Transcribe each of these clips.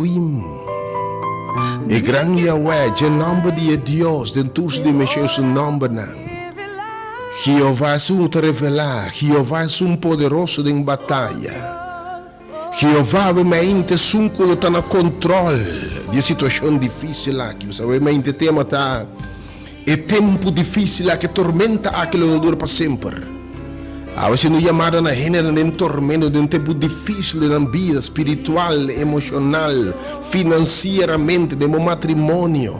Wim. E gran Yahweh, dje nòmber di e Dios den tur su dimenshon su nòmbernan. Jehová esun ta revelá, Jehová esun poderoso den bataya. Jehová awe mainta esun ku lo ta na kontròl di e situashon difísil aki. Pasobra awe mainta e tema ta E tempu difísil aki, e tormenta aki lo no dura pa semper. Awe siendo yamada na hendenan den tormenta, den tempu difísil den nan bida spiritual, emoshonal, finansieramente, den bo matrimonio.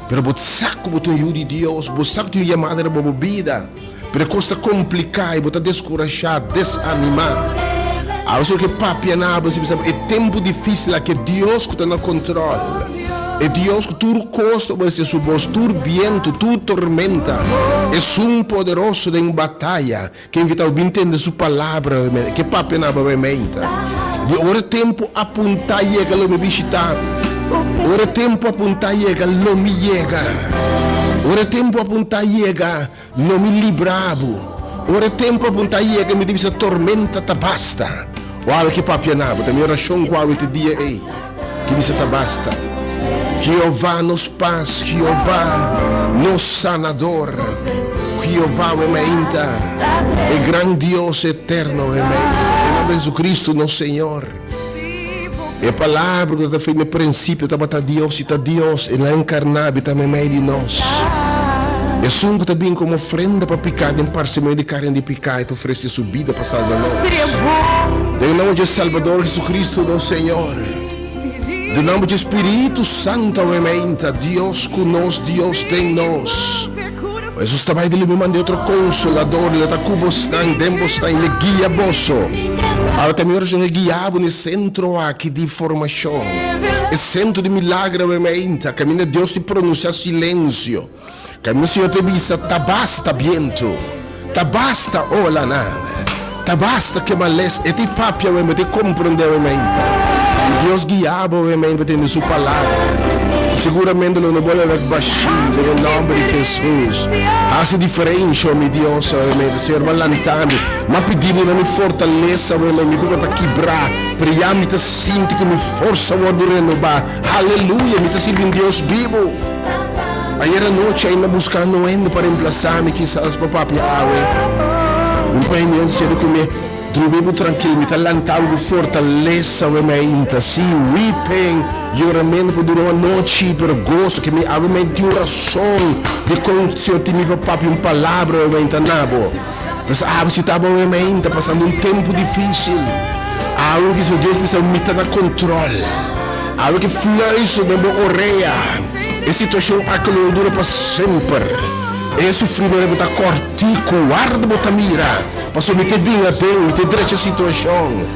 Pero bo sa ku bo ta un yu di Dios, bo sa ku tin un yamada riba bo bida. Pero e kos ta kompliká i bo ta deskurashá, desanimá. Awe si bo ke papia na abo, si bisa bo e tempu difísil aki, e Dios ku ta na kontròl, e Dios ku tur kos ta obedesé su bos, tur bientu, tur tormenta, esun poderoso den bataya, ke invitá bo bin tende su palabra, ke papia na abo meinta. Di ora e tempu apuntá yega lo mi bishitá bo. Ora e tempu apuntá yega lo mi yega. Ora e tempu apuntá yega. Lo mi libra bo. Ora e tempu a punta yega mi ta bisa tormenta ta basta. O awe ki papia na bo ta mi orashon ku awe te dia ei ki bisa ta basta. Jehová nos pas, Jehová nos sanador, Jehová we mainta, e gran Dios eterno we mainta. Den nomber di Jesucristo nos Señor. E palabra ku ta fin na prinsipio tabata Dios i ta Dios, el a enkarná bita meimei di nos. Esun ku ta bin komo ofrenda pa piká den parse medio di karni di piká, e ta ofresé su bida pa salba nos. Den nòmber dje Salbador Jesucristo nos Señor, den nòmber dje Spiritu Santu awe meinta, Dios ku nos, Dios den nos. Hesus ta bai di lo mi manda e otro Konsolador, lo ta ku bosnan, den bosnan, i lo guia boso. Awe ta mi orashon e guia bo na e sentro aki di formashon, e sentro di milagro awe meinta, kaminda Dios ti pronunsia silensio, kaminda Señor ta bisa, Ta basta bientu, ta basta olanan, ta basta ke males, e ti papia awe meinta, e ti komprende awe meinta. I Dios guia bo awe meinta pa tende su palabra. Ku seguramente lo no bolbe bek bashí den e nòmber di Hesus. Hasi diferensha, o mi Dios, awe meinta. Señor, bo a lanta mi. M'a pidi bo na mi fortalesa, awe meinta. Mi kurpa ta kibrá, pero ya mi ta sinti ku mi forsa wòrdu renobá. Aleluya! Mi ta sirbi un Dios bibu. Ayer anochi ainda buska Noendo pa remplasá mi, kisas pa papia awe. Un pañuelo sede ku mi. Drumi bo trankil, mi ta lanta bo ku fortalesa awe mainta. Sí, weeping, yoramentu por dura un anochi, pero goso ke mi awe mainta tin un rason dikon Señor tin mi pa papia un palabra awe mainta na bo. Pues abo si ta bo meinta pasando un tempu difísil, awe ki Dios bisa mi ta na kontrol. Awe ke fluister den bo orea, e situashon aki lo no dura pa semper. E sufrimentu ta kòrtiku, warda bo ta mira, pasobra mi ta bin aden, mi ta drecha situashon,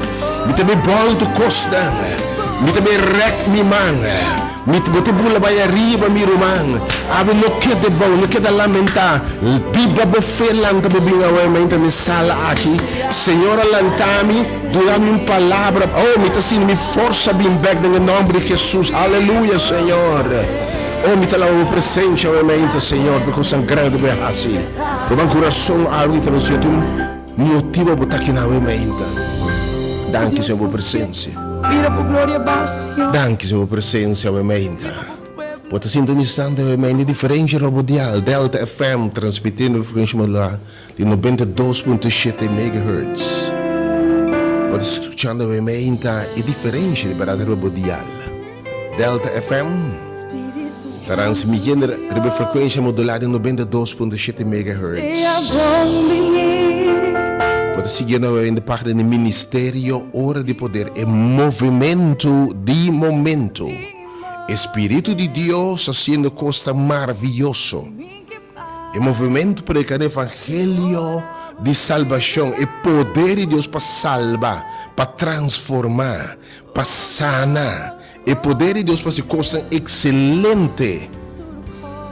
mi ta bin bòltu kosnan, mi ta bin rèk mi man. Mi bo ta bula bai ariba, mi ruman. Awe no keda bou, no keda lamentá. Biba bo fe, lanta bo bin awe mainta den sala aki. Señor a lanta mi, duna mi un palabra. Oh, mi ta sinti mi forsa bin bek den e nomber di Jesus. Aleluya, Señor. Oh, mi ta laba bo presencia awe mainta, Señor, pa e cosnan grandi bo a haci. Ruman, curason awe ta nos yet un motibo bo ta aki awe mainta. Danki, Señor, bo presencia. Mira bo gloria ba, Señor. Danki Señor bo presencia awe mainta. Bo ta sintonisando awe mainta diferencia robo dial Delta FM transmitiendo frecuencia modulada di 92.7 megahertz. Bo ta escuchando awe mainta e diferencia di berdad riba bo dial. Delta FM ta transmitiendo riba frecuencia modulada di 92.7 megahertz. Bo ta siguiendo awe mainta página di Ministerio Ora di Poder, e movementu di momento. E Spiritu di Dios hasiendo kosnan maravioso. E movementu prediká di evangelio di salbashon, e poder di Dios pa salba, pa transformá, pa sana. E poder di Dios pa hasi kosnan ekselente.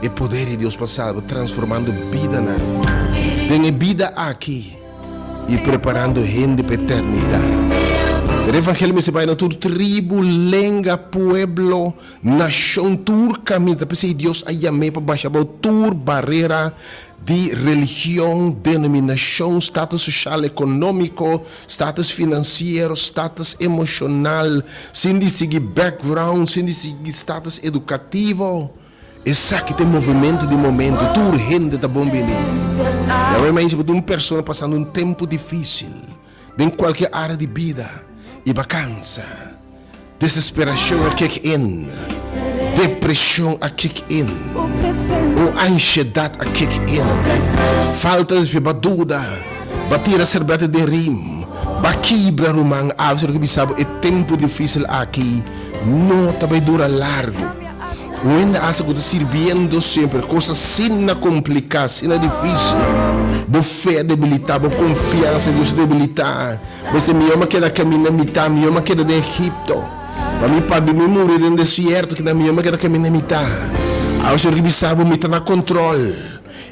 E poder di Dios pa salba, transformando bidanan den e bida aki i preparando hende pa eternidat. Pero e evangelio mester bai na tur tribu, lenga, pueblo, nashon, tur kaminda. Ta p'esei Dios a yam'é pa basha abou tur barera di religion, denominashon, status soshal, ekonómiko, status finansiero, status emoshonal, sin distingui background, sin distingui status edukativo. Esaki ta e movementu di momento, tur hende ta bon bini. Yahweh mei si bo tin un persona pasando un tempu difísil den kualke área di bida i bo a kansa, desesperashon a kick in, depreshon a kick in, un anshedat a kick in, falta di fe, bo a duda, bo a tira serbete den rim, bo a kibra ruman, awe si lo ke bisa bo e tempu difísil aki no ta bai dura largu. Un hende hasta ku ta sirbiendo semper, kos asina kompliká, asina difísil. Bo fe a debilitá, bo konfiansa den Dios a debilitá. Bo bisa, Mihó mi a keda kaminda mitá, mihó mi a keda den Egipto. Pa mi pabia mi muri den desierto, keda mihó mi a keda kaminda mitá. Awe Señor ke bisa bo, Mi ta na kontròl.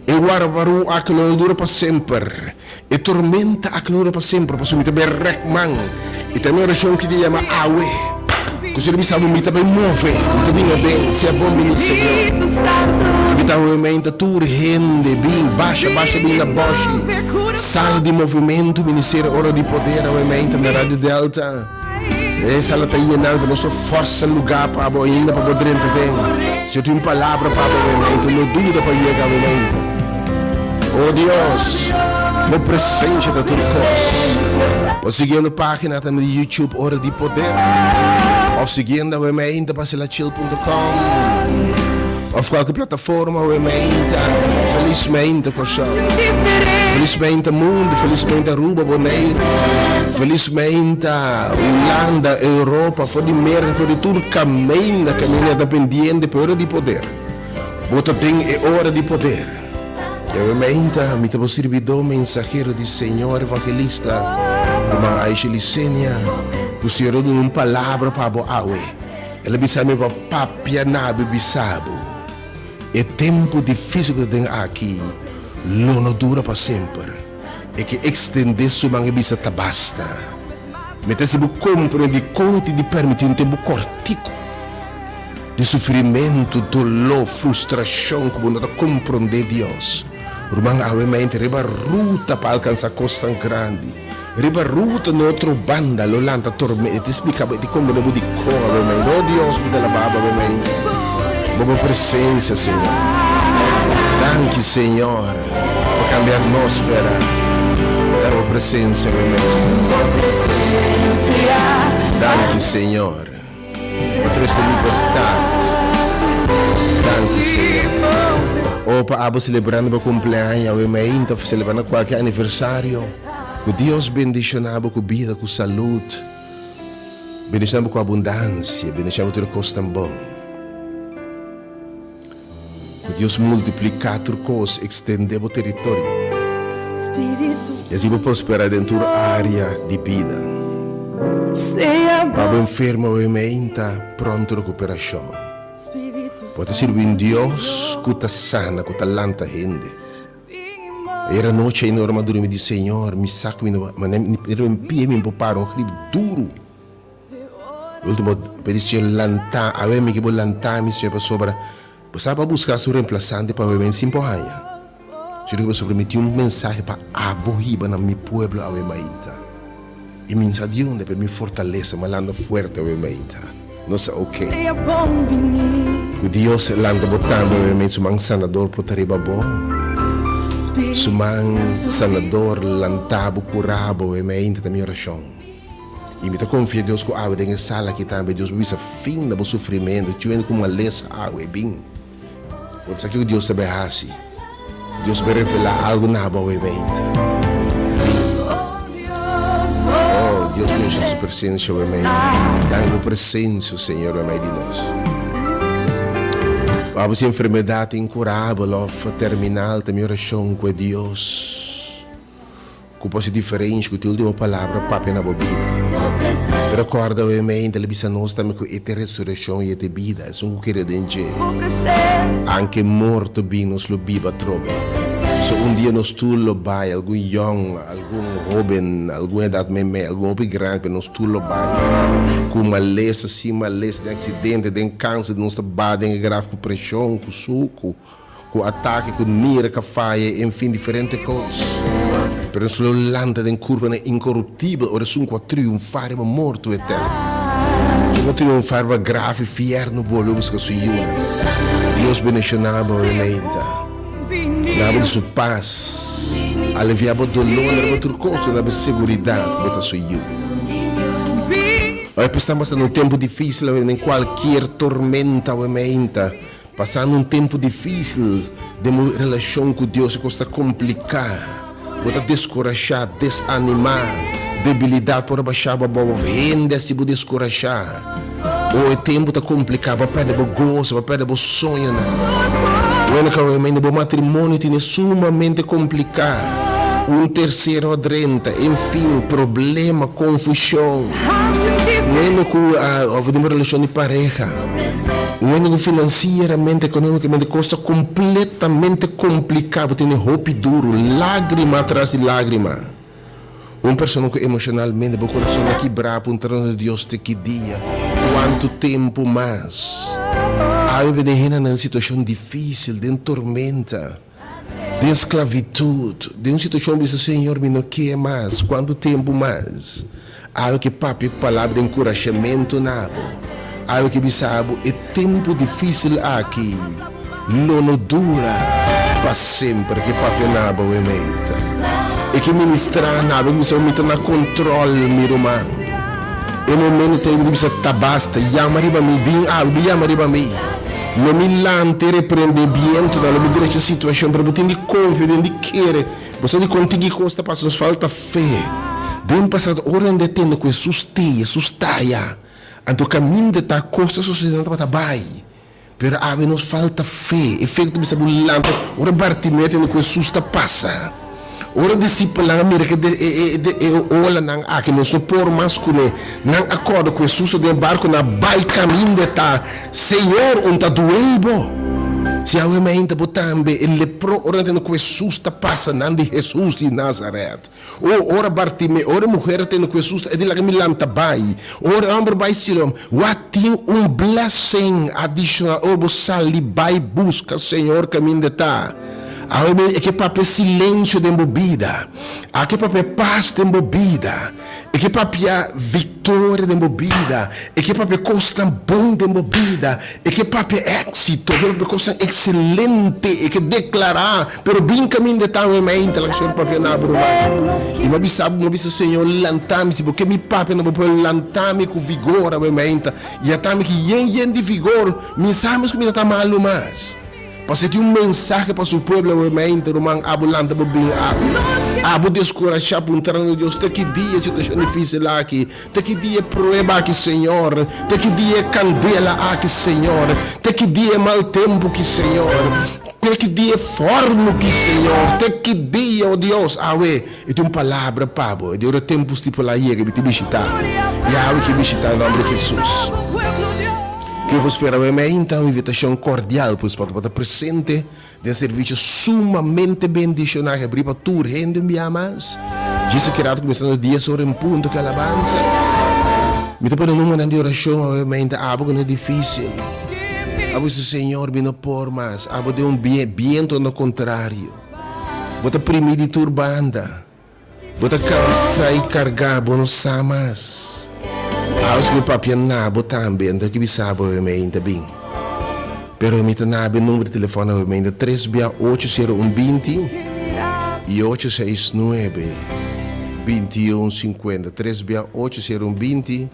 E warwarú aki lo no dura pa semper. E tormenta aki lo dura pa semper, pasobra mi ta bai rèk man. I ta mi orashon ki ta yama awe, ku Señor bisa bo, mi ta bai move, mi ta bin aden, sea bon bini, Señor. Mi ta awe meinta tur hende bin, basha, basha bin na bòshi. Sala di movementu, Ministerio Ora di Poder awe meinta na Radio Delta. E sala ta yená, pero nos ta fòrsa lugá pa bo ainda pa bo drenta den. Si yo tin un palabra pa bo awe, no duda pa yega awe mainta. O Dios, bo presencia ta tur kos. Bo siguiendo página tambe di YouTube Ora di Poder. Of siguiendo awe mainta pa selachil punto com. Of kualke plataforma awe mainta. Felis mainta Kòrsou. Felis mainta mundu, felis mainta Aruba, Boneiru. Felis mainta Hulanda, Europa, for di Merka, for di tur kaminda kaminda ta pendiente pa e ora di poder. Bo ta den e ora di poder. I awe mainta mi ta bo sirbidó, mensahero di Señor, evangelista, ruman Aisha Licenia, ku Señor a duna un palabra pa bo awe. El a bisa mi pa papia na bo i bisa bo, E tempu difísil ku ta den aki lo no dura pa semper. E ke ekstendé su man i bisa ta basta. Mi ta hasi bo komprendé dikon e tin di permití un tempu kòrtiku di sufrimentu, doló, frustrashon ku bo no ta komprondé Dios. Ruman, awe mente riba ruta pa alkansá kosnan grandi. Riba ruta na otro banda lo lanta tormenta. E ta splika bo, e ta komprende bo dikon awe mente. Oh Dios, mi ta alabá bo awe mente. Bo bo presensia, Señor. Danki, Señor, pa kambia atmósfera. Ta bo presensia awe mente. Danki, Señor, pa trese libertat. Danki, Señor. Oh. O pa abo selebrando bo kumpleaño awe mainta of selebrando kualke aniversario, ku Dios bendishoná bo ku bida, ku salud, bendishoná bo ku abundansia, bendishoná bo tur e kosnan bon. Ku Dios multipliká tur kos, ekstendé bo teritorio, i así bo prosperá den tur área di bida. Pa bo enfermo awe mainta, pronto rekuperashon. Bo ta sirbi un Dios ku ta sana, ku ta lanta hende. Ayer anochi ainda ora mi a durmi di Señor, mi sa ku mi no a, mi riba mi pia mi por para un grip duru. Ultimo pedi Señor lanta, awe mi ke bo lanta mi Señor pasobra bo sa bo a buska su remplasante pa awe men sin por haña. Señor di pasobra mi tin un mensahe pa abo hiba na mi pueblo awe mainta. I mi sa di unda pero mi fortalesa mi a lanta fuerte awe mainta. No sa ok. Ku Dios lanta bo tambe awe mainta su man sanador por ta riba bo. Su man sanador lanta bo kura bo awe mainta ta mi orashon. I mi ta konfia Dios ku awe den e sala aki tambe Dios bo bisa fin na bo sufrimentu, tjuen ku malesa awe bin. Bo ta sa kiko Dios ta bai hasi. Dios bai revelá algu na bo awe mainta. Bin. Oh, Dios bendiciona su presencia awe mainta. Danki bo presencia, Señor, awe mei di nos. Abo si enfermedad incurabel of terminal, ta mi oracion ku e Dios. Ku por hasi diferensha ku tin ultimo palabra papia na bo bida. Pero kòrda awe mente el a bisa nos tambe ku e ta e resurekshon i e ta e bida. Esun ku kere den dje, anke morto bin nos lo biba atrobe. So un dia nos tur lo bai, algun yòn, algun hóben, algun edat meimei, algun hopi grandi, pero nos tur lo bai. Ku malesa, sin malesa, den aksidente, den kanser, nos ta ba den e graf ku preshon, ku suku. Ku atake, ku nira ka faya, enfin diferente kos. Pero nos lo lanta den kurpanan inkoruptibel ora esun ku a triunfá riba morto eterno. Esun ku a triunfá riba graf i fièrnu bolbe buska su yunan. Dios bendishoná bo awe mainta. Duna bo di su pas, aliviá bo dolónan riba tur kos, duna bo seguridat ku bo ta su yu. Awe pues ta pasando un tempu difísil awe den kualkier tormenta awe mainta. Pasando un tempu difísil den bo relashon ku Dios, e kos ta kompliká. Bo ta deskurashá, desanimá. Debilidat por a bashá bo abou òf hende a hasi bo deskurashá. O e tempu ta kompliká, bo a pèrdè bo goso, bo a pèrdè bo soñonan. Bueno, kawèmente bo matrimonio tene sumamente kompliká. Un tersero a drenta, enfin, problema, konfushon. Bueno ku òf den bo relashon di pareha. Un hende ku finansieramente, ekonómikamente kos ta kompletamente kompliká, bo tene hopi duru, lágrima tras di lágrima. Un persona ku emoshonalmente bo kurason a kibrá puntrando Dios te ki dia, kuantu tempu mas. Awe bini hendenan den situashon difísil, den tormenta. Den sklavitud, den un situashon bisa, Señor, mi no ke mas, kuantu tempu mas? Awe ke papia ku palabra di enkurashamentu na bo. Awe ke bisa bo, e tempu difisil aki lo no dura pa semper. Ke papia na bo awe meit. E ke ministrá na bo, e ke bisa bo, mi ta na kontrol, mi ruman. E momento ta yega di bisa, Ta basta, yama riba mi, bin awe, bin yama riba mi. Lo mi lanta i reprende e bientunan, lo mi drecha e situashon, pero bo tin di konfia, bo tin di kere. Bo sa di kon tiki kos ta pasa, nos falta fe. Den pasado, ora hende a tende ku Hesus t'ei, Hesus ta aya, anto kaminda ta kos ta sosode nan tabata bai. Pero awe nos falta fe. E fe ku ta bisa bo lanta. Ora Bartimeo a tende ku Hesus ta pasa, ora disipelnan a mira ku e olanan aki nos no por mas kuné, nan a kòrda ku Hesus ta den e barku, nan a bai kaminda e ta, Señor, un ta duel bo? Si awe mainta bo tambe, e lepro, ora nan tende ku Hesus ta pasa, nan di, Hesus di Nazaret. O, ora Bartimeo, ora e muher a tende ku Hesus ta, e di laga mi lanta bai. Ora e hòmber bai Siloam, wak tin un blessing adishonal ora bo sali bai buska Señor kaminda e ta. Awe mi e ke papia silensio den bo bida. A ke papia pas den bo bida. E ke papia viktoria den bo bida. E ke papia kosnan bon den bo bida. E ke papia éksito, e ke papia kosnan ekselente, e ke deklará, pero bin kaminda e ta awe mainta laga Señor papia na bo ruman. I mi a bisa bo, mi a bisa Señor, lanta mi, si bo ke mi papia na bo pueblo, lanta mi ku vigor awe mainta, i ata mi ki yen yen di vigor, mi sa mes ku mi ta ta malu mas. Pasobra e tin un mensahe pa su pueblo awe mainta, ruman, abo lanta bo bin awe. Abo deskurashá puntrando Dios, Te ki dia e situashon difísil aki? Te ki dia e prueba aki, Señor? Te ki dia e kandela aki, Señor? Te ki dia e mal tempu ki, Señor? Te ki dia e fòrnu ki, Señor? Te ki dia, o Dios? Awe e tin un palabra pa bo. E di ora e tempu stipulá yega, mi ta bishitá bo. I awe ke bishitá den nòmber di Hesus. Ke bo spera awe meinta? Un invitashon kordial pues pa bo ta presente den servisio sumamente bendishoná ke abrí pa tur hende un bia mas. Djis a keda kuminsando dies ora en punto ku alabansa. Mi ta pone numbernan di orashon awe meinta abo ku no difísil. Abo bisa Señor mi no por mas. Abo den un biento no kontrario. Bo ta primí di tur banda. Bo ta kansa i kargá, bo no sa mas. Aos ku mi papia na bo tambe, anto ki bisa bo awe meinta bin. Pero mi ta na bo e number di telefòn awe meinta, tres bia ocho sero un binti i ocho seis nuebe binti un sinkuenta. Tres bia ocho sero un binti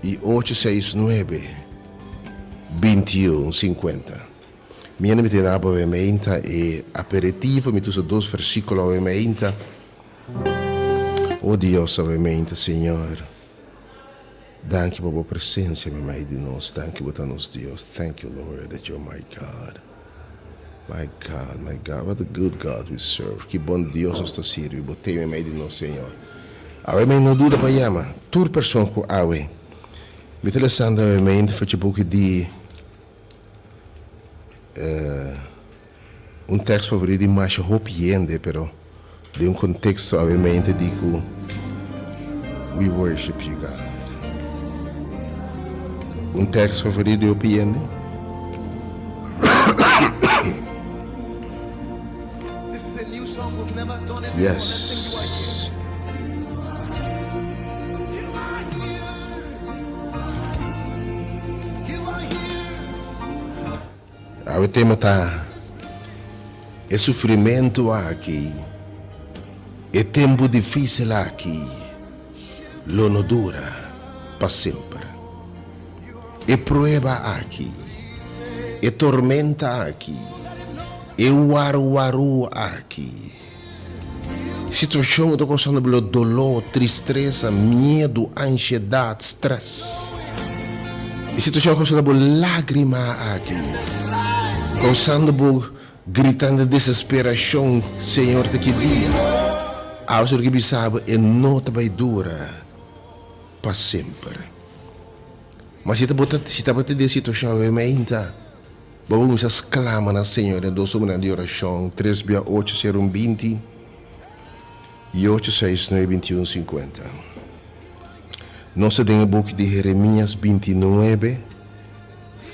i ocho seis nuebe binti un sinkuenta. Mi a mete na awe meinta e aperitivo, mi ta usa dos versiculo awe meinta. O Dios awe meinta, Señor, danki pa bo presencia meimei di nos, danki bo ta nos Dios. Thank you Lord that you're my God. My God, my God, what a good God we serve. Ki bon Dios nos ta sirbi, bo t'ei meimei di nos, Señor. Awe mei no duda pa yama tur person cu awe mi ta lesando awe meinta for dje buki di. Un tekst favorito di masha hopi hende, pero den un konteksto awemente di ku we worship you God. Un tekst favorito di hopi hende? Yes. Awe tema ta e sufrimentu aki, e tempu dificil aki lo no dura pa semper. E prueba aki, e tormenta aki, e waru-waru aki. Situashon ku ta kousando bo doló, tristresa, miedu, ansiedat, strès. E situashon ku kousando bo lágrima aki, kousando bo gritando desesperashon, Señor ta ki dia? Awe Señor ke bisa bo e no ta bai dura pa semper. Ma si ta bo ta si tabata den situashon awe mainta. Bo a kuminsá sklama na Señor den dos omenan di orashon, tres bia ocho sero un 20 i ocho seis nuebe 21 sinkuenta. Nos ta den e buki di Jeremias 29,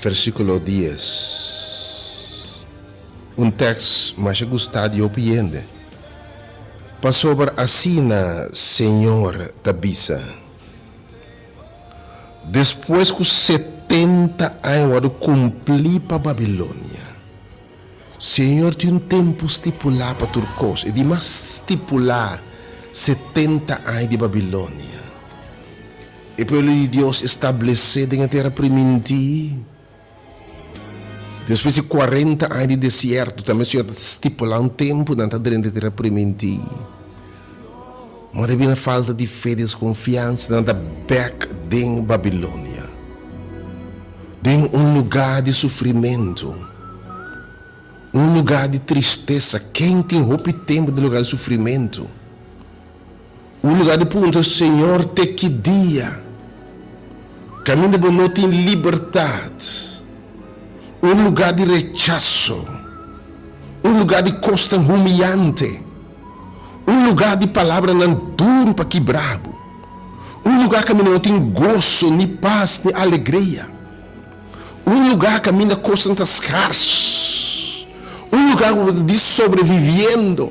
versíkulo dies. Un tèks masha gustá di hopi hende. Pasobra asina Señor ta bisa. Despues ku 70 aña wòrdu kumplí pa Babilonia, Señor tin un tempu stipulá pa tur kos. E di mas stipulá 70 aña di Babilonia. E pueblo di Dios establesé den e tera primintí. Despues di 40 aña di desierto, tambe Señor ta stipulá un tempu nan ta drenta e tera primintí. Ma debí na falta di fe, deskonfiansa, nan ta bèk den Babilonia, den un lugá di sufrimentu, un lugá di tristesa. Ken tin hopi tempu den lugá di sufrimentu? Un lugá di puntra, Señor, te ki dia? Kaminda bo no tin libertat. Un lugá di rechaso. Un lugá di kosnan humiyante. Un lugá di palabranan duru pa kibra bo. Un lugá kaminda no tin goso, ni pas, ni alegria. Un lugá kaminda kosnan ta skars. Un lugá ku bo ta di sobreviviendo.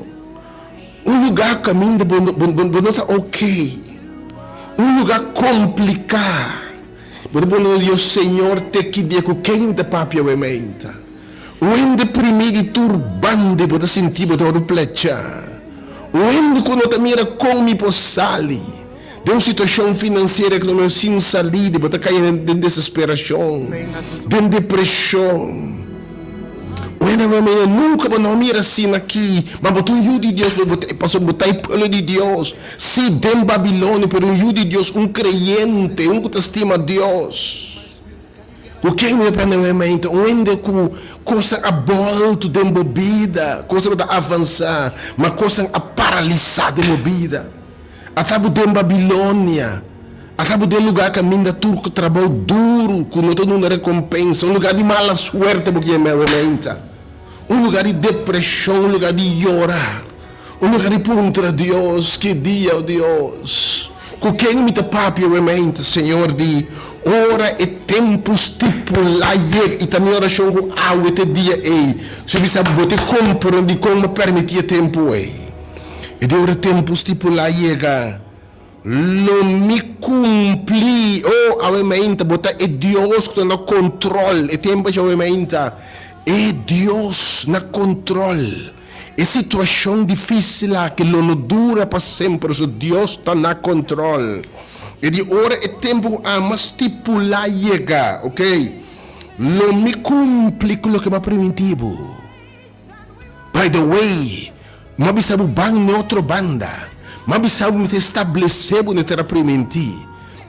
Un lugá kaminda bo bo no ta ok. Un lugá kompliká. Bo ta pone Dios, Señor, te ki dia ku ken mi ta papia awe mainta? Un hende primí di tur banda bo ta sinti bo ta wòrdu plechá. Un hende ku no ta mira kon mi por sali den un situashon finansiero ekonomiko sin salida, bo ta kai den desesperashon, den depreshon. Wena wena mene nunka bo no a mira asina aki, ma bo ta un yu di Dios, bo ta pasobra bo ta e pueblo di Dios. Sí, den Babilonia, pero un yu di Dios, un kreyente, un ku ta stima Dios. Ku ken mi ta prende wena mente? Un hende ku kosnan a bòltu den bo bida, kosnan ku ta avansá, ma kosnan a paralisá den bo bida. Ata bo den Babilonia, ata bo den lugá kaminda tur ku trabou duru ku no ta duna rekompensa, un lugá di mala suerte bo kier mei meinta, un lugá di depreshon, un lugá di yora, un lugá di puntra Dios, Ki dia, o Dios? Ku ken mi ta papia awe meinta, Señor? Di ora e tempu stipulá yega, i ta mi orashon ku awe ta e dia ei, si bo bisa bo ta komprende dikon mi a permití e tempu ei. E di ora tempu stipulá yega, lo mi kumpli. O, awe mainta, bo ta e Dios ku ta na kontrol. E tempu ashi awe mainta, e Dios na kontrol. E situashon difísil aki lo no dura pa semper, so Dios ta na kontrol. E di ora e tempu ku ama stipulá yega, oke, lo mi kumpli ku loke mi a primintí bo. By the way, m'a bisa bo ban n'e otro banda. M'a bisa bo mi ta establesé bo n'e tera primintí.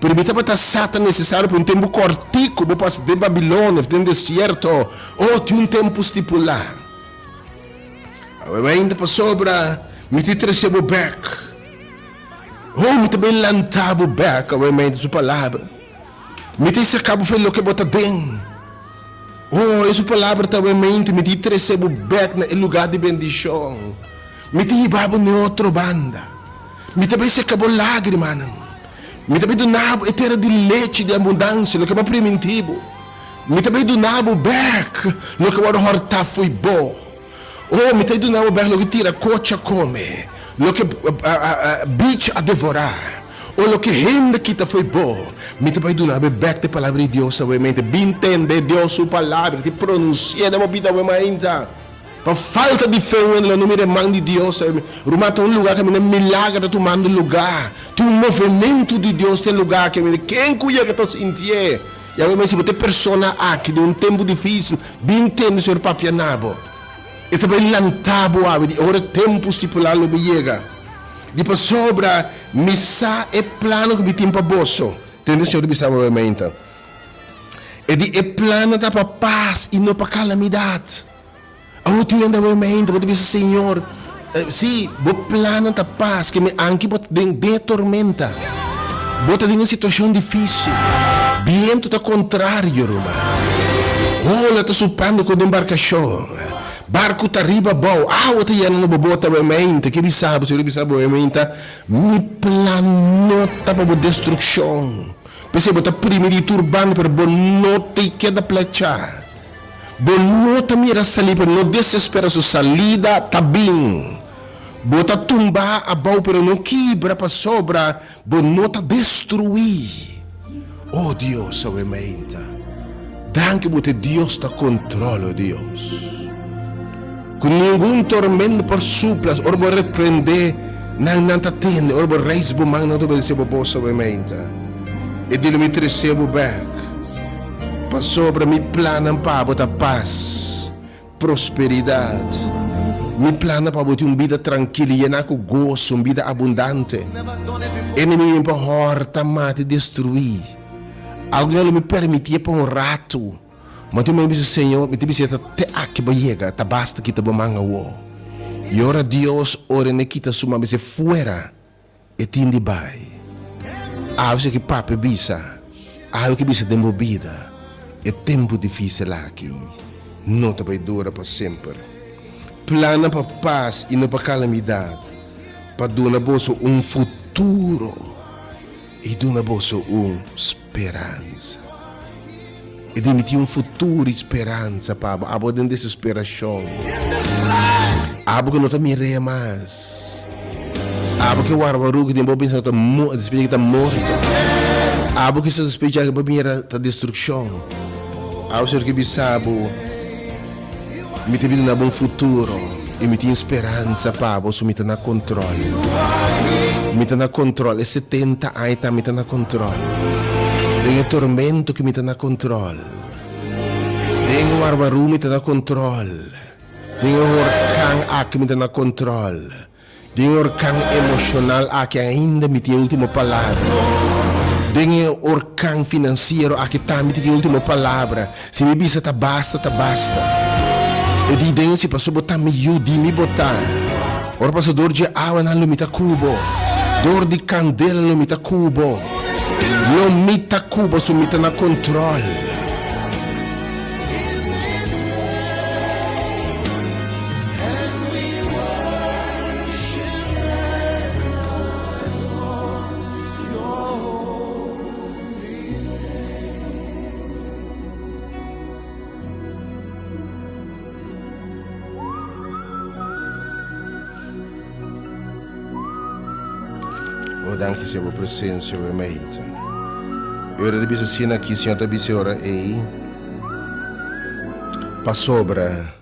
Pero mi tabata sa ta nesesario pa un tempu kòrtiku bo pasa den Babilonia òf den desierto. Oh, tin un tempu stipulá. Awe ainda pasobra mi ta trese bo bèk. Oh, mi ta bai lanta bo bèk, awe ainda su palabra. Mi ta saka bo for loke bo ta den. Oh, e su palabra ta mente, mi ta trese bo bek na e lugar di bendishon. Mi ta hiba bo n'e otro banda. Mi ta bai seka bo lagrimanan. Mi ta bai duna bo e tera di lechi di abundansia, loke bo a priminti bo. Mi ta bai duna bo bek loke wòrdu hòrtá fo'i bo. Oh, mi ta duna bo bek loke tira kochi a kome, loke bichi a devorá, o loke hende kita fo'i bo. Mi ta bai duna bo bek te palabra di Dios awe mente. Bin tende Dios su palabra, ti pronunsi'é den bo bida awe mainta. Pa falta di fe un hende lo no mira e man di Dios awe. Ruman, ta un lugá kaminda milager ta tumando lugá. Tin un movementu di Dios den lugá aki awe. Ken ku yega ta sintié? I awe mes si bo ta e persona aki den un tempu difisil, bin tende Señor papia na bo. E ta bai lanta bo awe di ora e tempu stipulá lo bai yega. Di pasobra mi sa e plannan ku mi tin pa boso, tende Señor ta bisa bo awe mainta. E di e plannan ta pa pas i no pa kalamidat. Awor tin hende awe mainta bo ta bisa, Señor, si, bo plannan ta pas, ke mi anki bo ta den den e tormenta, bo ta den un situashon difisil, bientu ta kontrario, ruman, ola ta suplando ku den barkashon, barku ta riba abou, awa ta yena na bo bota awe mainta, ke bisa bo, Señor ta bisa bo awe mainta, mi plan no ta pa bo destrukshon, p'esei bo ta primi di tur banda, pero bo no ta keda plechá. Bo no ta mira salí, pero no desespera, su salida ta bin. Bo ta tumba abou, pero no kibra, pasobra bo no ta destruí. O Dios, awe mainta, danki bo ta e Dios ta control, o Dios. Ku ningun tormento por supla, ora bo reprende nan, nan ta tende, ora bo raise bo man, nan ta obedece bo bos awe mainta. E di lo mi trece bo bek. Pasobra mi plannan pa bo ta pas, prosperidat. Mi plannan pa bo tin un bida trankil i yená ku goso, un bida abundante. Enemigu mi por hòrta, mata i destruí. Algu lo mi permitié pa un ratu, ma tin mi bisa, Señor, mi ta bisa ta te aki bo yega, ta basta kita bo man awor. I ora Dios ordené kita su man, bisa, Fuera! E tin di bai. Awe si ki papia bisa, awe ki bisa den bo bida, e tempu difisil aki no ta bai dura pa semper. Plana pa pas i no pa kalamidat, pa duna boso un futuro i duna boso un speransa. E di mi tin un futuro i speransa pa bo. Abo den desesperashon. Abo ku no ta mir'é mas. Abo ke warwaru ku den bo pensa ta despecha ku ta morto. Abo ku sa despecha ku bo mira ta destrukshon. Abo Señor ke bisa bo, Mi ta bini na bo un futuro i mi tin speransa pa bo, so mi ta na kontrol. Mi ta na kontrol. E setenta aña ta mi ta na kontrol. Den e tormento ku mi ta na kontrol. Den e warwarú mi ta na kontrol. Den e horkan aki mi ta na control. Den e orkan emoshonal aki ainda mi tin e ultimo palabra. Den e orkan finansiero aki tambe tin e ultimo palabra. Si mi bisa ta basta, ta basta. E di den si paso bo ta mi yu, di mi bo ta. Ora pasa dor dje awanan lo mi ta ku bo. Dor di kandela lo mi ta ku bo. Lo mi ta ku bo, so mi ta na kontrol. Oh, danki Señor, bo presencia bo meita. E ora ta bisa asina aki, Señor ta bisa e ora ei, pasobra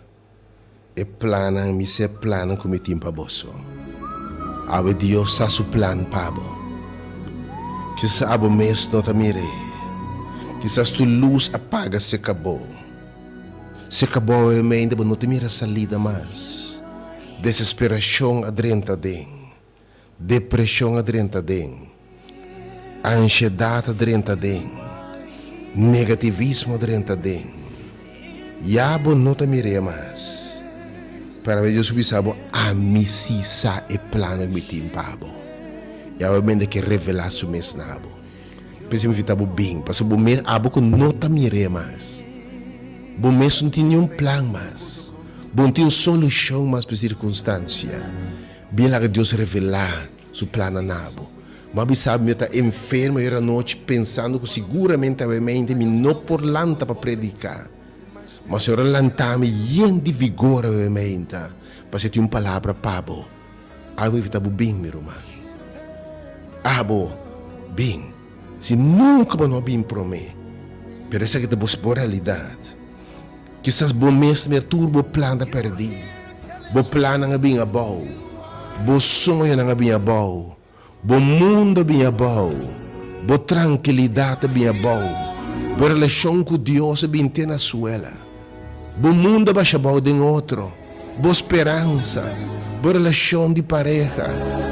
E plannan, mi sa e plannan ku mi tin pa boso. Awe Dios sa su plan pa bo. Kisas abo mes no ta mir'é. Kisas tur lus a paga serka bo. Serka bo awe mente bo no ta mira salida mas. Desesperashon a drenta aden. Depreshon a drenta aden. Anshedat a drenta aden. Negativismo a drenta aden. Ya bo no ta mir'é mas. Pero awe Dios ku bisa bo, Ami si sa e plannan ku mi tin pa bo. I awe mende ke revelá su mes na bo. P'esei mi invitá bo bin, pasobra bo mes, abo ku no ta mir'é mas. Bo mes no tin niun plan mas. Bo no tin un solushon mas pa e sirkunstansia. Bin laga Dios revelá Su plannan na bo. Mi a bisa bo mi ta enfermo ayer anochi pensando ku siguramente awe mente mi no por lanta pa prediká. Ma Señor a lanta mi yen di vigor awe mente pasobra tin un palabra pa bo. Awe mi invitá bo bin, mi ruman. Abo bin. Si nunka bo no a bin promé, pero esaki ta bo realidat. Kisas bo mes mira tur bo plan ta pèrdí. Bo plannan a bin abou. Bo soñonan a bin abou. Bo mundu a bin abou. Bo trankilidat a bin abou. Bo relashon ku Dios a bin te na suela. Bo mundu a basha abou den otro. Bo speransa, bo relashon di pareha,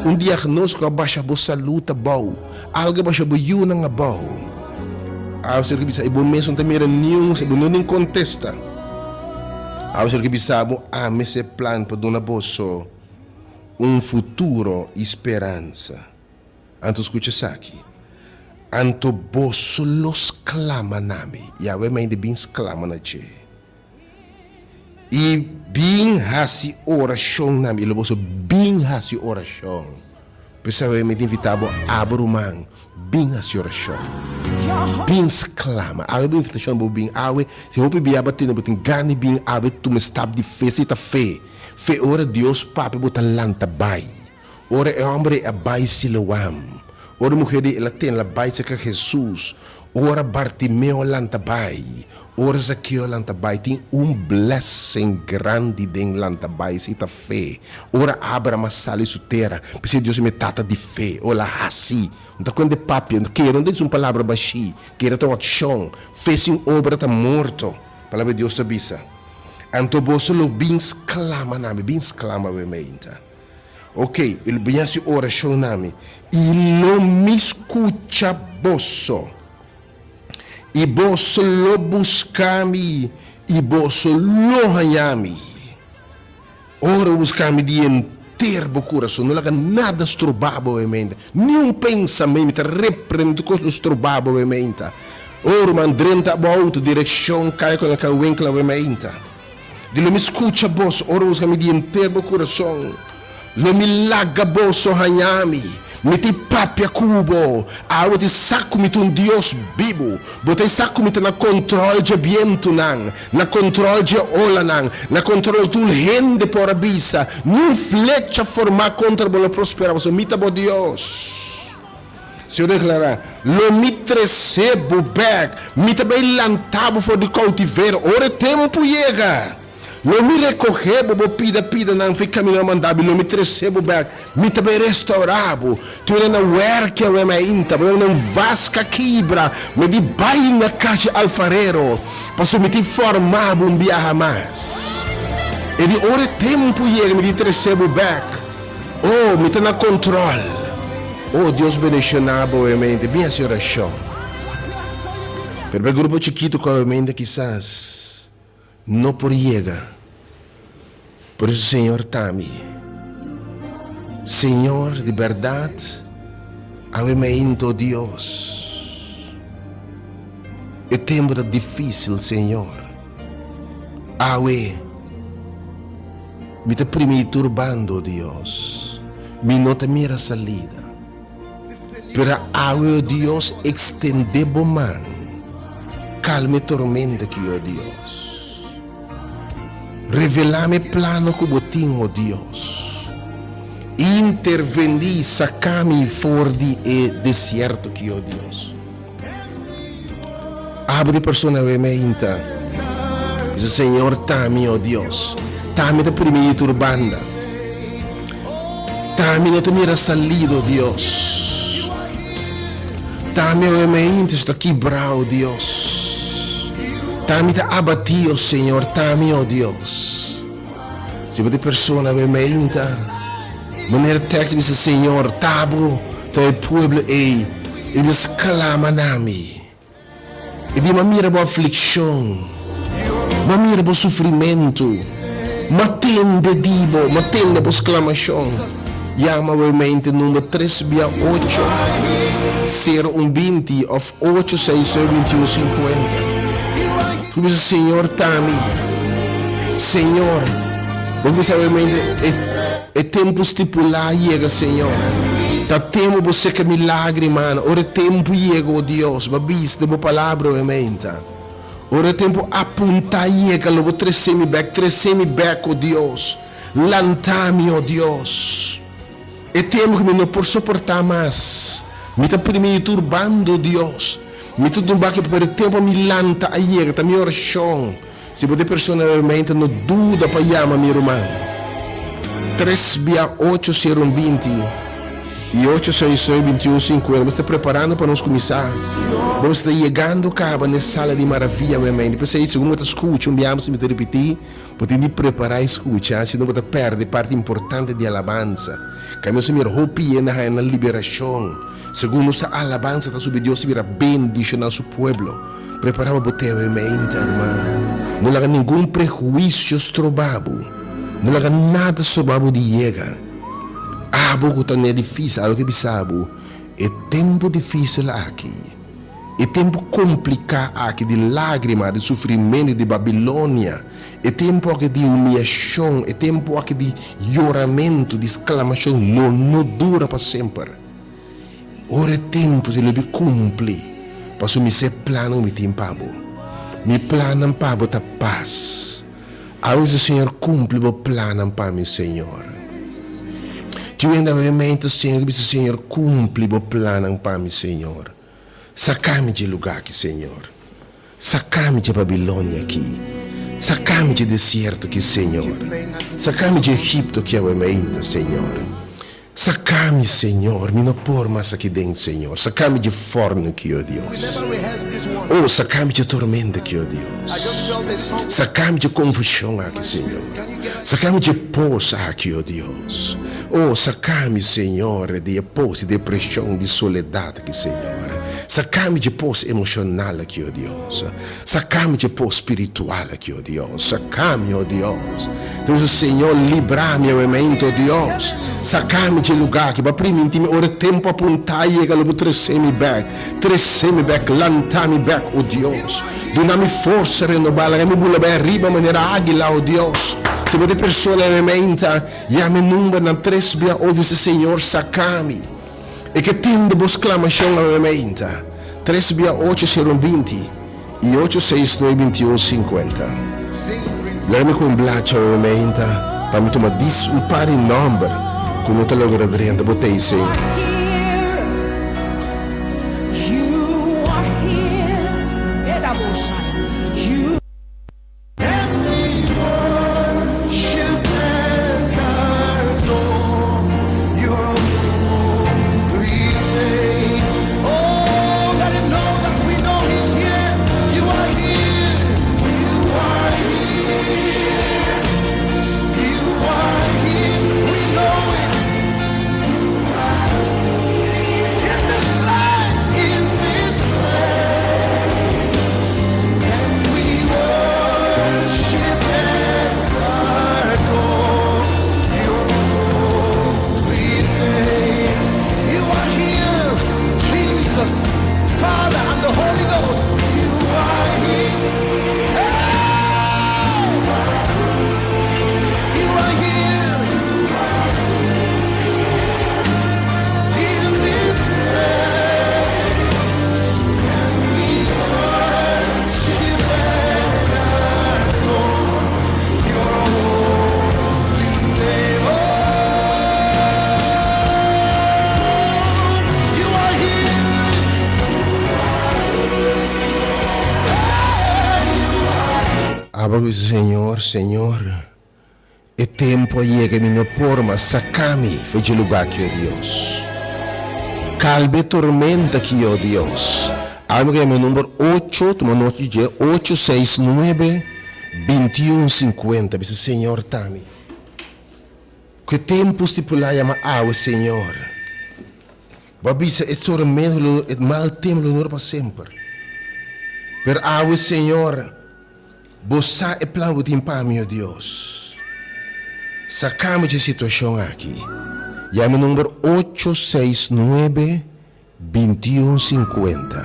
un diagnóstiko a basha bo salud abou, algu a basha bo yunan abou. Awe ser ke bisa i bo mes no ta mira niun, bo no tin kontesta. Awe ser ke bisa bo, ami sa e plan pa duna boso un futuro i speransa. Anto skucha esaki, Anto boso lo sklama na mi. Yahweh mei di bin sklama na dje. I bin hasi orashon na mi. I lo boso bin hasi orashon. P'esei mi ta invitá bo, abo ruman, bin hasi orashon. Bin sklama. Awe bo invitashon bo bin awe. Si hopi bia bo a tende bo tin gana di bin awe, tuma e stap di fe. Esei ta fe. Fe ora Dios papia bo ta lanta bai. Ora e hòmber ei a bai Siloam, ora e muher ei el a tene el a bai serka Hesus, ora Bartimeo a lanta bai, ora Zakeo a lanta bai, tin un blessing grandi den lanta bai, esei ta fe. Ora Abraham a sali su tera, p'esei Dios a mi tata di fe, o el a hasi. No ta kuende papia, no kere, no ta disi un palabra bashí, kere ta un akshon. Fe sin obra ta morto, palabra di Dios ta bisa. Anto boso lo bin sklama na mi, bin sklama awe meinta. Ok, i lo bin hasi orashon na mi, i lo mi skucha boso. I boso lo buska mi, i boso lo haña mi. Ora bo buska mi di henter bo kurason, no laga nada stroba bo e mente, ni un pensamentu, mi ta reprende tur kos lo stroba bo e mente. Ora ruman drenta bo outo direkshon kaya ku nan kan winkla bo e mente. Di lo mi skucha boso ora boso mi di henter bo kurason. Lo mi laga boso haña mi. Mi ta papia ku bo. Awe ta sa ku mi ta un Dios bibu. Bo ta sa ku mi ta na kontrol dje bientunan, na kontrol dje olanan, na kontrol di tur hende por a bisa, Niun flecha formá kontra bo lo prosperá, pasobra mi ta bo Dios. Señor deklará, Lo mi tresé bo bèk, mi ta bai lantá bo for di koutiverio ora e tempu yega. Lo mi rekohé bo, bo pida pidanan for e kaminda a mandá bo, i lo mi tresé bo bèk, mi ta bai restourá bo. Tur e na wèrki awe mainta, bo na un vas ka kibra, mi di bai na kas di alfarero, pasobra mi tin formá bo un biaha mas. E di ora e tempu yega mi di trese bo bek. Oh, mi ta na control. Oh, Dios bendiciona bo obviamente. Bin haci oracion. Pero pa e grupo chikito cu obviamente kisas no por yega. Por eso Señor ta mi. Señor, di berdad, awe meinto Dios. E tempo ta dificil, Señor. Awe mi ta primi di tur bando, Dios. Mi no ta mira salida. Pero awe, o Dios, extende bo man. Calma e tormenta aki, o Dios. Revelá mi e plano ku bo tin, o Dios. Intervendí i saká mi for di e desierto aki, o Dios. Abo di persona awe meinta. Bisa, Señor, ta mi, o Dios. Ta mi ta primi di tur banda. Ta mi no ta mira salida, o Dios. Ta mi awe meinta sta kibrá, o Dios. Ta mi ta abatí, o Señor. Ta mi, o Dios. Si bo ta e persona awe meinta, manera tekst bisa, Señor, ta bo ta e pueblo ei, i bo sklama na mi. I di, M'a mira bo aflikshon, m'a mira bo sufrimentu, m'a tende di bo, m'a tende bo sklamashon. Yama awe meinta number tres bia ocho, sero un binti òf ocho seis seis binti un sinkuenta. Bo bisa, Señor ta mi. Señor, bo bisa awe mente e e tempu stipulá a yega, Señor. Ta tempu bo seka mi lágrimanan. Ora e tempu yega, o Dios, bo a bisa den bo palabra awe mente. Ora e tempu apuntá yega, lo bo trese mi bèk. Trese mi bèk, o Dios. Lanta mi, o Dios. E tempu ku mi no por soportá mas. Mi ta primi di tur banda, o Dios. Mi ta duba ke pero e tempu pa mi lanta a yega. Ta mi orashon. Si bo ta e persona realmente no duda pa yama mi ruman. Tres bia ocho sero un 20 i ocho seis nuebe 21 50. Bo ta preparando pa nos kuminsá. Bo ta yegando kaba na e sala di maravia realmente. P'esei segun bo ta skucha un bia mi ta ripití. Bo tin di prepará i skucha, si no bo ta pèrdè parti importante di alabansa. Kami nos a mira hopi hende haña nan liberashon. Segun nos ta alabansa ta subi Dios ta bira bendishoná su pueblo. Prepará pa bo teme mente, ruman. No laga ningun prehuisio stroba bo. No laga nada stroba bo di yega. Abo ku ta n'e difísil, abo ke bisa bo, e tempu difísil aki. E tempu kompliká aki di lágrima, di sufrimentu di Babilonia, e tempu aki di humiashon, e tempu aki di yoramentu, di sklamashon, lo no dura pa semper. Ora e tempu si lo bi kumpli, pasobra mi sa e plannan ku mi tin pa bo. Mi plannan pa bo ta pas. Awor Señor, kumpli bo plannan pa mi, Señor. Tin hende awe mei ta Señor ku bisa, Señor, kumpli bo plannan pa mi, Señor. Saka mi dje lugá aki, Señor. Saka mi dje Babilonia aki. Saka mi dje desierto aki, Señor. Saka mi dje Egipto aki awe meinta, Señor. Saka mi, Señor, mi no por mas aki den, Señor. Saka mi dje fòrnu aki, o Dios. O, saka mi dje tormenta aki, o Dios. Saka mi dje konfushon aki, Señor. Saka mi dje pos aki, o Dios. O, saka mi, Señor, di e pos di depreshon, di soledat aki, Señor. Saka mi dje pos emoshonal aki, o Dios. Saka mi dje pos spiritual aki, o Dios. Saka mi, o Dios. Entonces, Señor, libra mi awe-mento, o Dios. Saka mi dje lugá aki. Bo a priminti mi ora e tempu apuntá yega, lo bo trese mi bèk. Trese mi bèk, lanta mi bèk, o Dios. Duna mi forsa renobá, laga mi bula bai ariba manera águila, o Dios. Si bo ta e persona awe-menta, yama e numbernan tres bia o bisa, Señor, saka mi. E ke tende bo sklamashon awe meinta, tres bia ocho sero un 20 i ocho seis nuebe 21 50. Laga mi ku un blachi awe meinta pa mi tuma dis un par di nòmber ku no ta logra drenta bo TC. Abo ku bisa, Señor, Señor, e tempu a yega i mi no por mas, saka mi for dje lugá aki, o Dios. Kalma e tormenta aki, o Dios. Abo ku yama e number ocho, tuma nota di dje, ocho seis nuebe, bintiun sinkuenta, bisa, Señor, ta mi. Ku e tempu stipulá yama awe, Señor. Bo a bisa e tormento lo, e mal tempu lo dura pa semper. Pero awe, Señor, Bo sa e plan ku tin pa mi, o Dios. Saka mi dje situashon aki. Yama e number ocho seis nuebe bintiun sinkuenta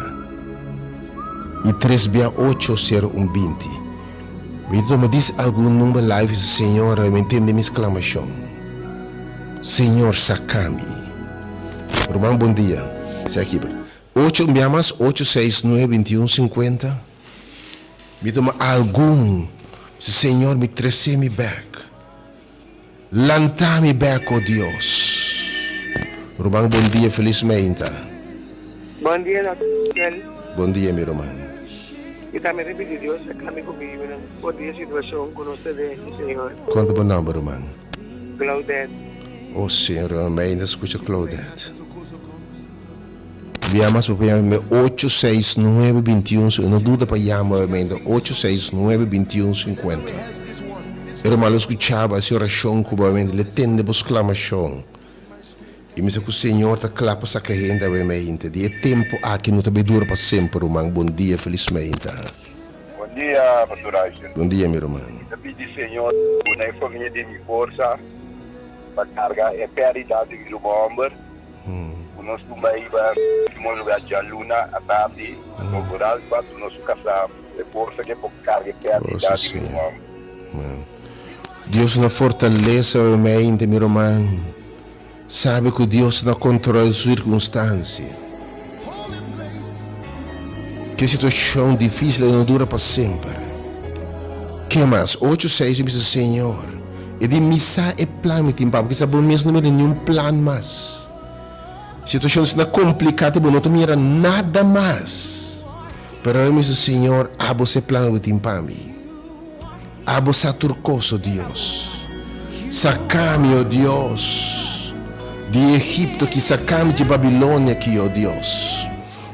i tres bia ocho sero un binti. Mi ta tuma dis algun number live i sa, Señor, mi tende mi sklamashon. Señor, saka mi. Ruman bon dia. Esei aki bro. Ocho un bia mas ocho seis nuebe bintiun sinkuenta. Mi tuma algun. Si Señor mi trese mi bek. Lanta mi bek o Dios. Ruman bon dia felis meinta. Bon dia Dòkter. Bon dia mi ruman. Mi tambe ta pidi Dios a cambia cu mi yunan for di e situacion cu nos ta den aki Señor. Cuanto bo nomber ruman? Claudette. Oh Señor, mi ainda scucha Claudette. Mi yama su pa yama mi ocho seis nuebe bintiun si no duda pa yama mi ainda ocho seis nuebe bintiun sinkuenta. E ruman lo scucha bo hasi oracion cu bo mente le tende bo sclamacion. I mi sa cu Señor ta cla pa saca hende awe mainta. Di e tempo aki no ta bay dura pa semper ruman. Bon dia feliz mainta. Bon dia Pastor Ruijsen. Bon dia mi ruman. Mi ta pidi Señor duna e famia di mi forsa pa carga e perdida di mi ruman homber cu nos tumba riba ultimo lugar djaluna atardi anto vooral pa duna su casa e forsa ke por carga e perdida di mi ruman homber. Dios na fortalesa awe mainta mi ruman. Sabe ku Dios ta na kontrol su sirkunstansia. Ke situashon difísil ei no dura pa semper. Ke mas? Ocho seis mi bisa, Señor, e di mi sa e plan mi tin pa bo. Kisas bo mes no mira niun plan mas. Situashon asina kompliká te bo no ta mira nada mas. Pero mi bisa, Señor, abo sa e plan ku bo tin pa mi. Abo sa tur kos, o Dios. Saka mi, o Dios, di Egipto ki, saka mi dje Babilonia ki, o Dios.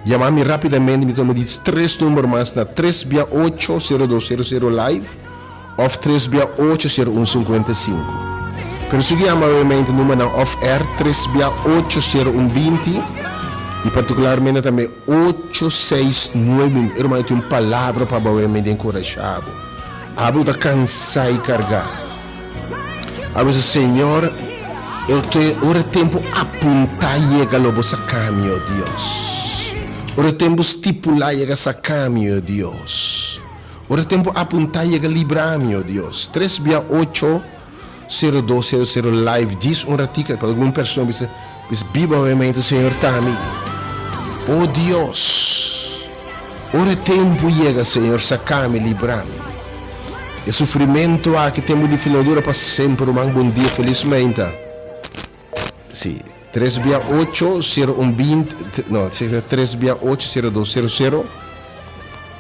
Yama mi rapidamente, mi ta tuma di tres number mas na tres bia ocho sero dos sero sero live of tres bia ocho sero un sinkuenta i sinku. Pero si ku yama obviamente numbernan off air tres bia ocho sero un binti i partikularmente tambe ocho seis nuebe. E ruman tin un palabra pa bo obviamente enkurashá bo. Abo ta cansá i cargá. Abo bisa, Señor, eu te, ora e tempo apuntá yega lo bo sacá mi, o Dios. Ora e tempo stipulá yega sacá mi, o Dios. Ora e tempo apuntá yega librá mi, o Dios. Tres bia ocho, sero dos, sero sero live djis un ratica pa algun persona bisa, bisa biba obviamente Señor ta mi. O Dios! Ora e tempu yega, Señor, saca mi, libra mi. E sufrimento aki tempu di fin no dura pa semper, ruman. Bon dia, felis meinta. Si, tres bia ocho, sero un bint, no, tres bia ocho, sero dos, sero sero,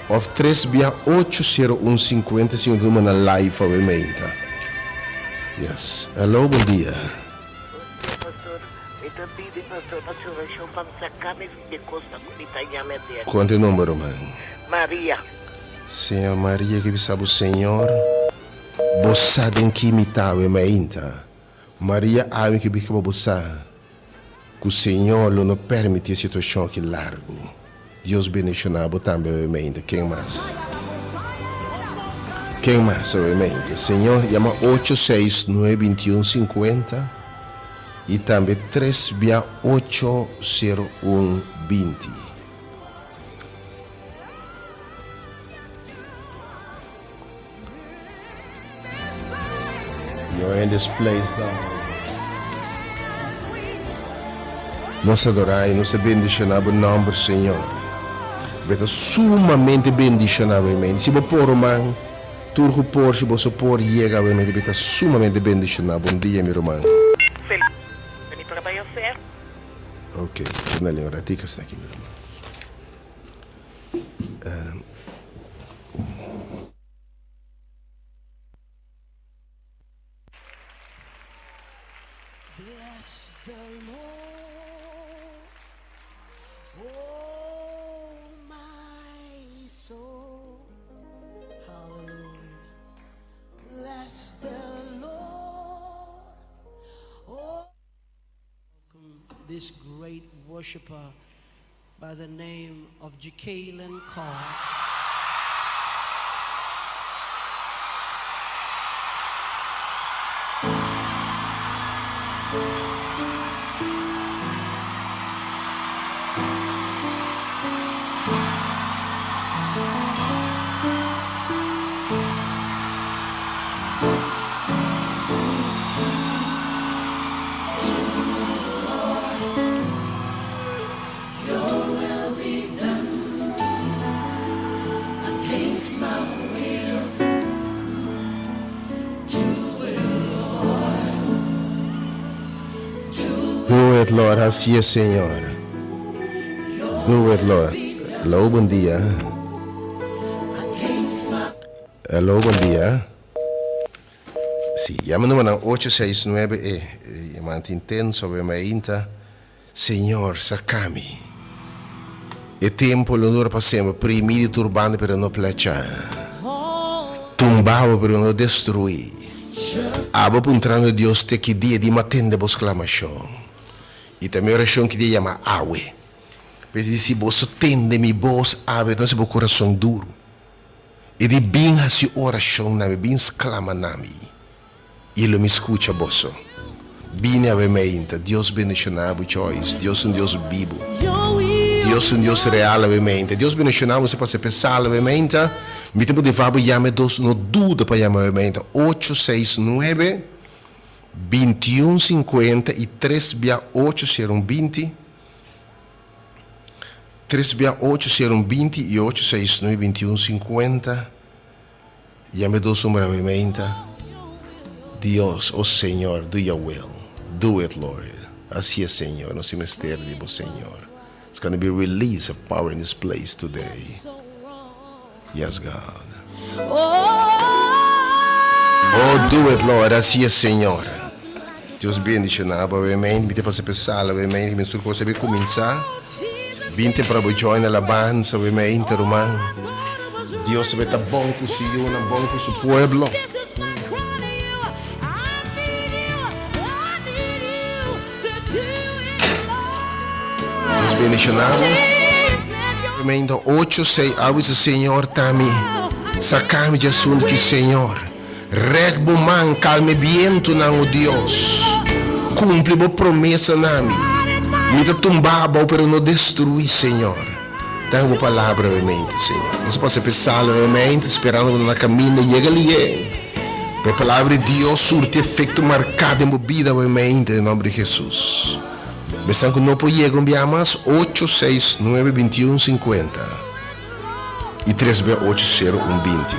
of tres bia ocho, sero un sinkuenta, si un number na live awe meinta. Yes. Hello, bon dia. Bon dia, pastor. Mi ta pidi pastor pa oracion pa mi saca mi. Di kosta ku mi ta yama e den. Konta e nomber ruman. Maria. Señor Maria ke bisa bo Señor bo sa den ki mi ta awe mainta. Maria awe ke bisa bo sa ku Señor lo no permiti e situacion aki largu. Dios bendiciona bo tambe awe mainta. Ken mas? Ken mas awe mainta? Señor yama ocho seis nuebe bintiun sinkuenta. I tambe tres bia ocho sero un 20. You're in this place, God. Nos adorá i nos ta bendishoná bo nòmber, Señor. Bo ta sumamente bendishoná, bo Si bo por, ruman. Tur ku por si boso por yega awe mi ta sumamente bendishoná. Bon dia mi ruman. Feliz mi trabayo ser. Ok, duna un ratica asina aki mi ruman. Bless the Lord, oh my soul. Hallelujah. Bless the Lord, oh. Welcome this great worshiper by the name of Jekalyn Carr. Against my will, do it, Lord. Do it, Lord. Así es, Señor. Do it, Lord. Hello, bon dia. Against my Hello, bon dia. Sí, yama number 869 e yama intenso be mainta. Señor, sacami. E tempo lo dura pa semper, primi di turbante pero no plecha. Tumbabo pero no destruí. Abo puntrando Dios te ki dia di matende bo sclamacion. Y tambe oracion ki dia yama awe. P'esei di si boso tende mi bos awe no hasi bo kurason duru. I di bin hasi orashon na mi, bin sklama na mi, i lo mi skucha boso. Bini awe meinta. Dios bendishoná bo, Joyce. Dios un Dios bibu. Dios un Dios real awe meinta. Dios bendishoná bo si pasa p'e sala awe meinta. Mi ta motivá bo yama e dos, no duda pa yama awe meinta, ocho seis nuebe, bintiun sinkuenta i tres bia ocho sero un binti. Tres bia ocho sero un 20 i ocho seis nuebe 21 50. Yama e dos number awe meinta. Dios, oh Señor, do your will. Do it, Lord. Así es, Señor. Nos tin mester di bo, Señor. It's gonna be release of power in this place today. Yes, God. Oh, do it, Lord. Así es, Señor. Dios bendiciona bo awe meinta. Mi ta pasa p'e sala awe meinta. Mi tur cos a bin cuminsa. Bin tempran bo join alabansa awe meinta, ruman. Dios a ta bon cu su yunan, bon cu su pueblo. Dios bendiciona bo. Meinta ocho sei a bisa Señor ta mi saca mi di asunto ki Señor. Rek bo man calma e bientonan o Dios. Cumpli bo promesa na mi. Mi ta tumba abao pero no destrui Señor. Dame bo palabra awe mente Señor. Nos a pasa p'e sala awe mente sperando bo na caminda yega liye. Pa e palabra di Dios surti efecto marca den bo bida awe mente den nomber di Jesus. Besnan ku no por yega un bia mas, ocho seis nuebe 21 50 i tres bia ocho sero un 20.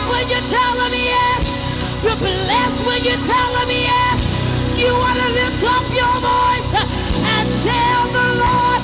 when you tell him yes. You're blessed when you tell him yes. You want to lift up your voice and tell the Lord.